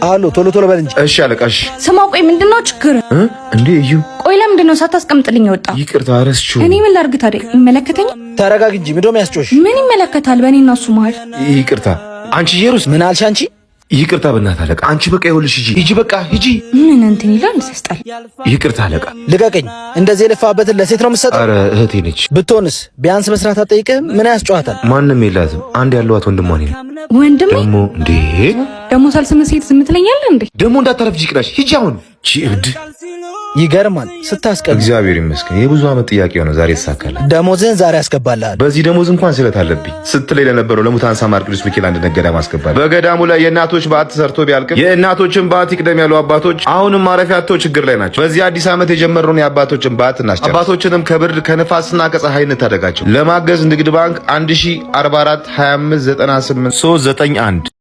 አሎ፣ ቶሎ ቶሎ በል እንጂ። እሺ አለቃ። እሺ። ስማ፣ ቆይ ምንድነው ችግር? እንዴ እዩ፣ ቆይ ለምንድን ነው ሳታስቀምጥልኝ የወጣ? ይቅርታ ረስቼው። እኔ ምን ላድርግ ታዲያ? ይመለከተኛል? ተረጋግ እንጂ፣ ምንድነው የሚያስጮሽ? ምን ይመለከታል? በእኔና እሱ መሀል። ይቅርታ። አንቺ ኢየሩስ። ምን አልሽ አንቺ? ይቅርታ በእናትህ አለቃ። አንቺ በቃ ይኸውልሽ፣ ሂጂ ሂጂ፣ በቃ ሂጂ። ምን እንትን ይላል ሲያስጠላ። ይቅርታ አለቃ። ልቀቀኝ። እንደዚህ የለፋበትን ለሴት ነው የምትሰጠው? ኧረ እህቴ ነች። ብትሆንስ ቢያንስ መስራት አትጠይቅህም? ምን ያስጨዋታል? ማንም የላትም። አንድ ያለዋት ወንድሟ እኔ ነኝ። ወንድሜ ደግሞ እንዴ ደግሞ ሳልስም ሴት ዝም ትለኛለህ እንዴ? ደግሞ እንዳታረፍጂ ቅዳሽ። ሂጂ አሁን። ቺ እብድ። ይገርማል ስታስቀም። እግዚአብሔር ይመስገን የብዙ ዓመት ጥያቄ ሆነ ዛሬ ተሳካለ። ደሞዝህን ዛሬ ያስገባልሃል። በዚህ ደሞዝ እንኳን ስለት አለብኝ ስትለኝ ለነበረው ለሙታንሳ ማር ቅዱስ ሚካኤል አንድ ገዳም አስገባለሁ። በገዳሙ ላይ የእናቶች በዓት ተሰርቶ ቢያልቅም የእናቶችን በዓት ይቅደም ያሉ አባቶች አሁንም ማረፊያ አጥተው ችግር ላይ ናቸው። በዚህ አዲስ ዓመት የጀመርነውን የአባቶችን በዓት እናስጨርስ። አባቶችንም ከብርድ ከንፋስና ከፀሐይ እንታደጋቸው። ለማገዝ ንግድ ባንክ 1044 25 98 391።